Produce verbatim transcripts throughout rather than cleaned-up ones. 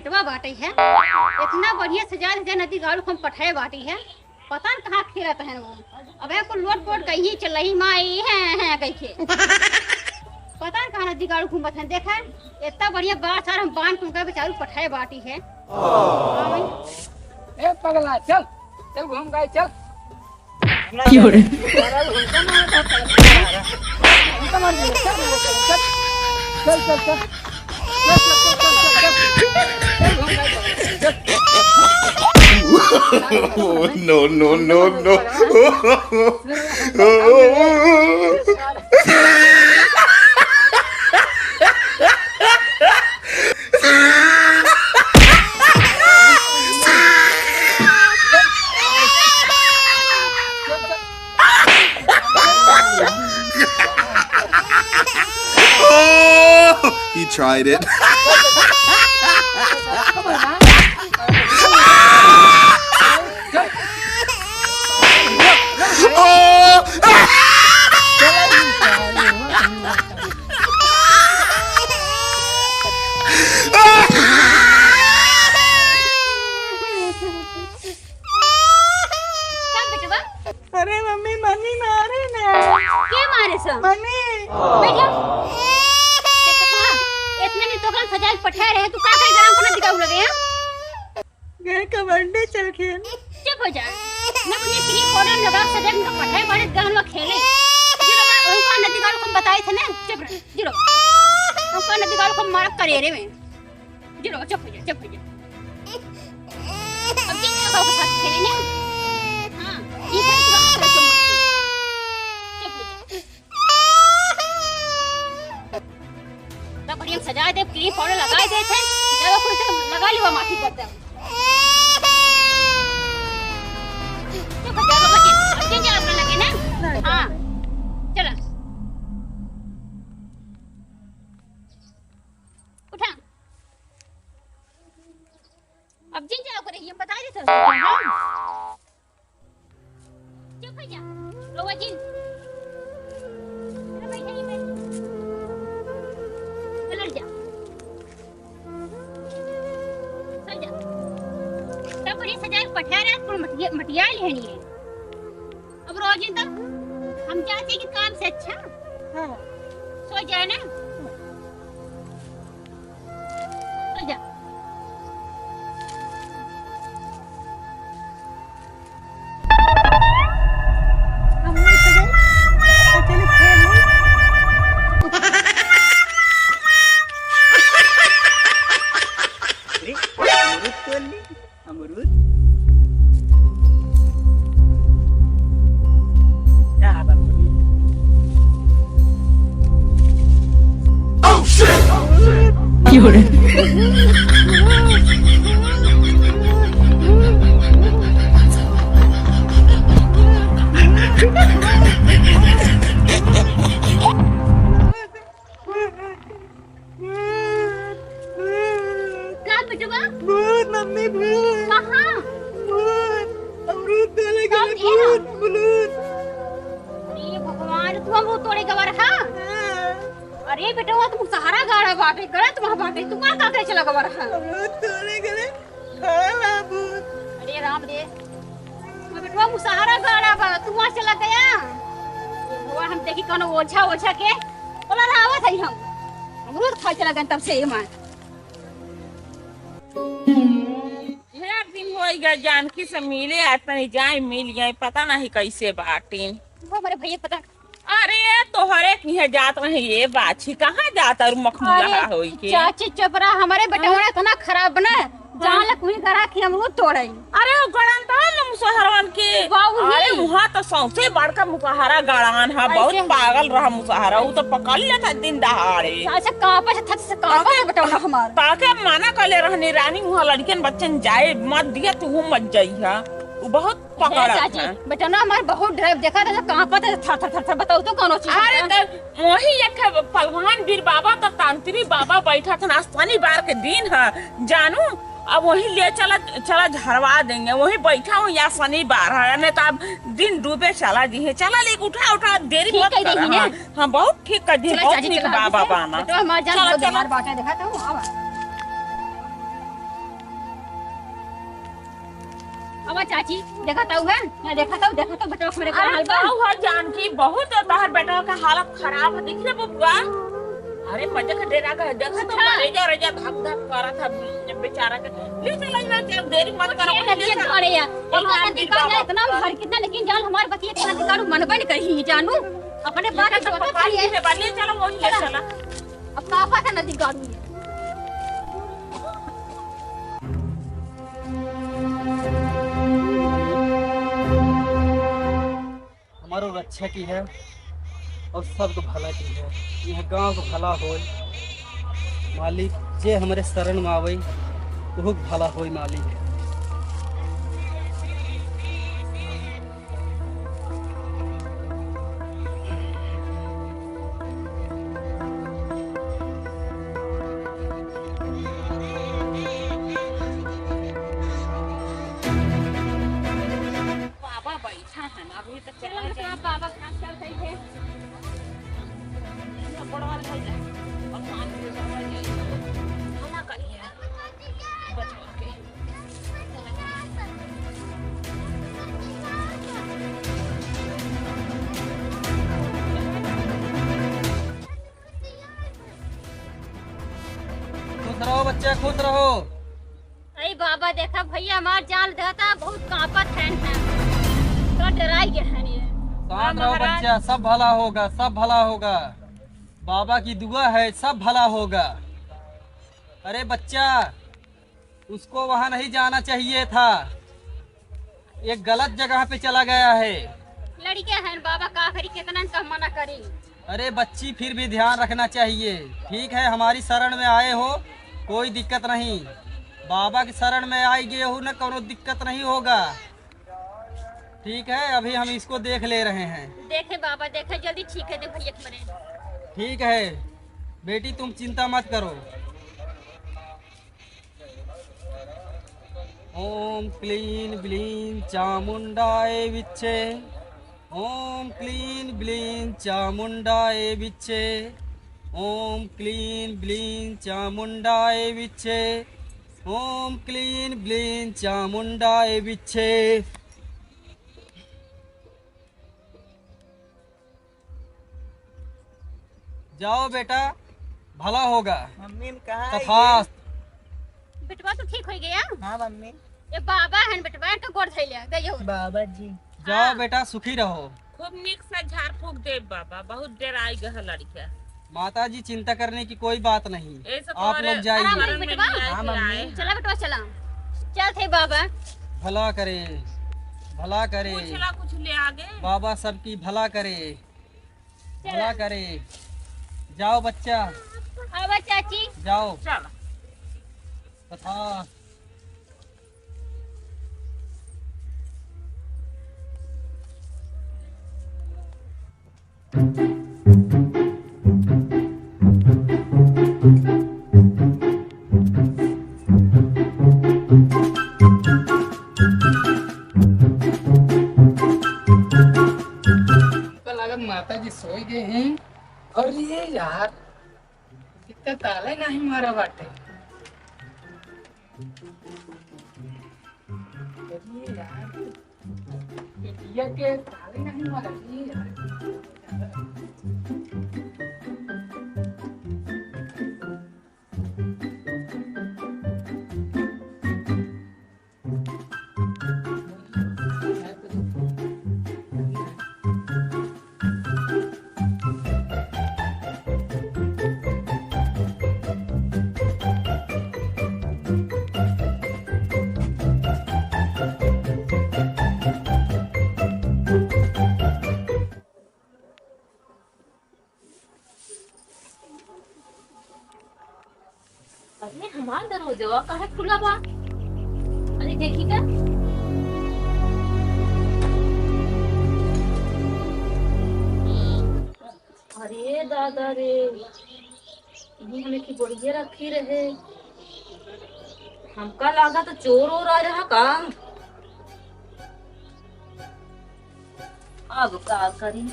बाटे है, इतना बढ़िया सजाए धजाए नदी गाड़ू हम पठाए बाटी है, पता न कहाँ खेलत हैं वो। अबे कुल लोट पोट कहीं चलही माई है, है कही के। पता न कहाँ नदी गाड़ू घूमत हैं, देखा इतना बढ़िया बार सार हम बांध के उनका बेचारू पठाए बाटी है। हाँ भाई। ए पगला, चल, चल घूम गए, चल। की हो रे? चल, चल, चल। Oh, no, no, no, no. Oh, he tried it. Oh! का बेटवा? अरे मम्मी, मनी मारे ना। के मारे सन? मनी। बैठा। देखत हा, इतने दिन तोकन सजाए पठाए रहे, तू का करे गरम पानी दिखाऊ लगे, हाँ? घर का बर्थडे चल खेल। चुप हो जा। मैं अपने क्रीम पाउडर लगा सजा के पठाए बड़े गहनवा खेले। जो लोग उनको नदी गाड़ू को बताए थे ना, चुप रह। जो लोग उनको नदी गाड़ू को मारा करे रे में। जो लोग चुप हो जा, चुप हो जा। अब जिन लोगों के साथ खेले ना। हाँ, ये भाई पूरा चुप हो जा। तब बढ़िया सजाए दे, क्रीम पाउडर लगाए दे थे, जब कुल से लगा लियो माटी कर दे। तो बजा लो, बजे, अब जिन जा अपना लगे ना। हाँ, चला। उठा। अब जिन जाओ करे, ये बता दे तो। चुप हो जा, रोवा जिन। अरे बैठा ही बैठ। चलल जा। चल जा। सब बढ़िया सजाए पठाए रहा, कुल मटिया, मटिया लेनी है। अब रोवा जिन तब हम जाते कि काम से अच्छा। हाँ। सो जाए ना। चल जा। हम नहीं सके, अकेले खेल नहीं। अरे, अमरूद तोड़ ली। अमरूद? क्या हाल है अमरूद? Oh, shit! की हो रे? का बेटवा? भूत मम्मी, भूत। कहाँ? भूत। अमरूद तोड़े गए, भूत, भूत। अरे भगवान, तू अमरूद तोड़े गवा रहा? हाँ। अरे बेटवा, तू सहारा गाड़ा बाटे, गलत वहाँ बाटे, तू का का करे चला गवा रहा? अमरूद तोड़े गए। हाँ, बाबू। अरे राम रे, मैं बेटवा मुसहरा गाड़ा बा, तू वहाँ चला गया। ये हुआ हम देखी कौनो ओझा ओझा के बोला रहा आवत है हम। अमरूद खाए चला गए तब से ये माँ। ढेर दिन हो गया जानकी से मिले, आज तनी जाए मिल गए, पता नहीं कैसे बाटिन। वो हमारे भैया पता अरे, तोहरे किहे जात रही, ए बाछी, कहाँ जात और मखमूला अरे, होई के? चाची चुप रहा, हमारे बेटवा हाँ? इतना खराब ना, हाँ? जान ले कुही करा कि हम वो तोड़े। अरे, वो गड़न तो हम मुसहरवन के। बाबू अरे, ही। वहाँ तो सौंसे बड़का मुसहरा गड़ान है, बहुत ऐसे पागल रहा मुसहरा, वो तो पकड़ लेता दिन दहाड़े। अच्छा, कहाँ पे था, से कहाँ पे ताके, बेटवा हमार? ताके मना कर ले रहनी रानी, वहाँ लड़कियन बच्चन जाए मत दिया, तू मत जाइहा, वो बहुत हे पकड़त चाची, है। बेटवा हमार बहुत डर, देखा था, कांपत है, थर, थर, थर, थर, बताओ तो कौनो चीज अरे, है। त वही एक है पहलवान वीर बाबा, तो तांत्रिक बाबा बैठा था ना, शनिवार के दिन है, जानू, अब वही ले चला, चला झरवा देंगे, वही बैठा हूँ, या शनिवार है, नहीं तो अब दिन डूबे चला जी है, चला लेके उठा, उठा, देरी ठीक मत कह कर, रही है। हाँ, हाँ, बहुत ठीक कर दी, चला बहुत चाची, ठीक चला, बाबा ठीक है। बाना। बेटवा हमार जान चला, बहुत चला। बीमार बाटे, देखा था, आवा। अब चाची, देखत हऊ है? ना देखत हऊ, देखत हऊ बेटवा के हमरे का अरे हाल बा? का हुआ जानकी, बहुत तोहार बेटवा का हालत खराब है, देख ले बबुआ। अरे मजे के डेरा का, देखत हऊ अच्छा। करेजा, रेजा धक धक करत है बेचारा के। ले चला ना, जब देरी मत करो, ये ले नदिया चला। घरे है। कौन इतना आदमी अधिकार है, बाबा? इतना भर कितना, लेकिन जान हमार बतिया इतना अधिकार मनबे नहीं करी जानू। अपने बात ये तो सोचत पकड़ रही है। ले बा, ले चला, वही ले चला। चला। अब का पता नदी गाड़ू है। हमारो रक्षा की है और सबको भला की है। यह गांव को भला होय मालिक, जे हमरे शरण में आवे, उहू के भला होय मालिक। बाबा बैठा है ना, अभी तो चला चला जाए। बाबा काम चल रही है। बड़वा भाई जाए। भगवान के बाबा जी। मना करिए। बचवा के। खुश रहो बच्चा, खुश रहो। अरे बाबा, देखा भैया, हमार जान देता, बहुत कांपत है, है। तो डराई गए हैं ये। शांत रहो महाराज। बच्चा, सब भला होगा, सब भला होगा। बाबा की दुआ है, सब भला होगा। अरे बच्चा, उसको वहाँ नहीं जाना चाहिए था, एक गलत जगह पे चला गया है। लड़के हैं बाबा, का करी, कितना इनका मना करी। अरे बच्ची, फिर भी ध्यान रखना चाहिए। ठीक है, हमारी शरण में आए हो, कोई दिक्कत नहीं, बाबा की शरण में आई गए हो ना, कोनो दिक्कत नहीं होगा। ठीक है, अभी हम इसको देख ले रहे हैं। देखे बाबा, देखे, जल्दी ठीक है दे भैया तुम्हारे। ठीक है बेटी, तुम चिंता मत करो। ओम क्लीं ब्लीं चामुंडाय विच्चे। ओम क्लीं ब्लीं चामुंडाय विच्चे। ओम क्लीं ब्लीं चामुंडाय विच्चे। ओम क्लीं ब्लीं चामुंडाय विच्चे। जाओ बेटा, भला होगा। मम्मी ने कहा है तथास्त। ये। बेटवा तो ठीक हो गया। हाँ मम्मी। ये बाबा है बेटवा, इनका गोड़ धइले, दे यो। बाबा जी। जाओ हाँ। बेटा, सुखी रहो। खूब नीक से झाड़ फूक दे बाबा, बहुत देर आई गए लड़का। माता जी, चिंता करने की कोई बात नहीं, ऐसे आप तोहरे लोग जाइए। आराम से शरण में बेटवा। लिया हाँ के मम्मी। आए हैं। चला बेटवा, चला। चल थे बाबा। भला करे, भला करे। पूछला कुछ ले आगे। बाबा सबकी भला करे। भला करे। जाओ बच्चा। आवा चाची। जाओ। चल। तथा। तो लागत माता जी सोई गए हैं। अरे यार, इतना ताला नहीं मारा बाटे। अरे यार, पेटिया के ताले नहीं मारा, अरे यार। अरे, हमार दरवाजवा काहे खुला बा? अरे, देखी त। अरे दादा रे, इही हमें की बढ़िया रखी रहे। हमका लागा तो चोर ओर आ रहा का? अब का करी?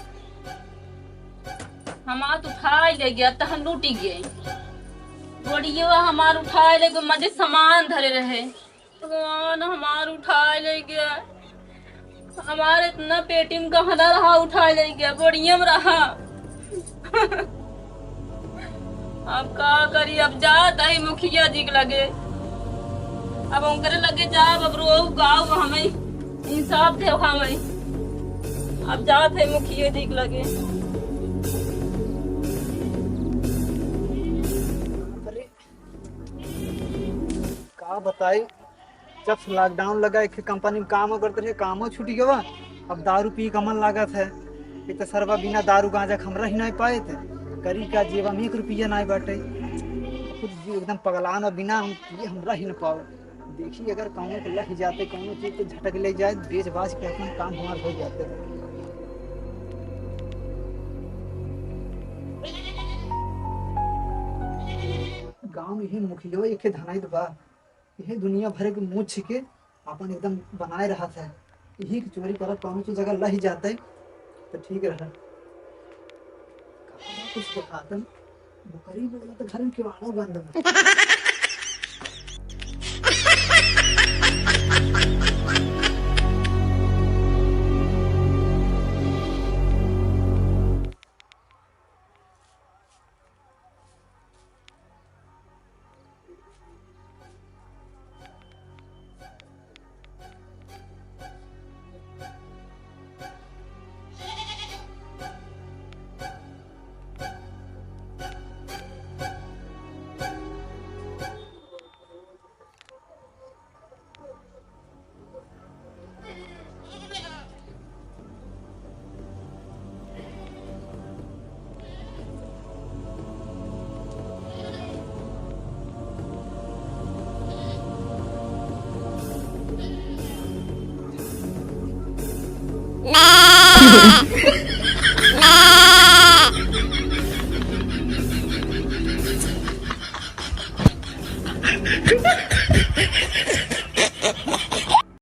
हमार तो उठाए ले गया, त हम लूटी गए। गोड़िया हमार उठाए ले गए, मजे सामान धरे रहे। भगवान हमार उठाए ले गया, हमार इतना पेटी में गहना रहा, उठाए ले गया, बोरिया में रहा। अब का करी, अब जात है मुखिया जी के लगे, अब उनकरे लगे जाब, अब रोऊ गाऊ हमें, इंसाफ दे हमें, अब जात है मुखिया जी के लगे। अरे, का बताई, जब से lockdown लगा, एक कंपनी में काम करत रहे, कामो छूट गवा। अब दारू पी के मन लागत है। एक तो सरवा बिना दारू गांजा के हम रह नहीं पाए थे, करी का, जेबा में एक रुपया नहीं बाटे। खुद भी एकदम पगलान और बिना हम पिए हम रह नहीं पाओ। देखी, अगर कौनो के लग जाते, कौनो चीज के झटक ले जाए, बेच बाच के अपन काम हमार हो जाते। गांव में ही मुखिया एक धनाइत बा, यह दुनिया भर के मुँह छिके अपन एकदम बनाए रहत है। यही के चोरी करत कौनो चीज अगर लही जाते तो ठीक रहे। कहाँ कुछ देखातन, बकरी बोला तो घर में किवाड़ो बंद बा।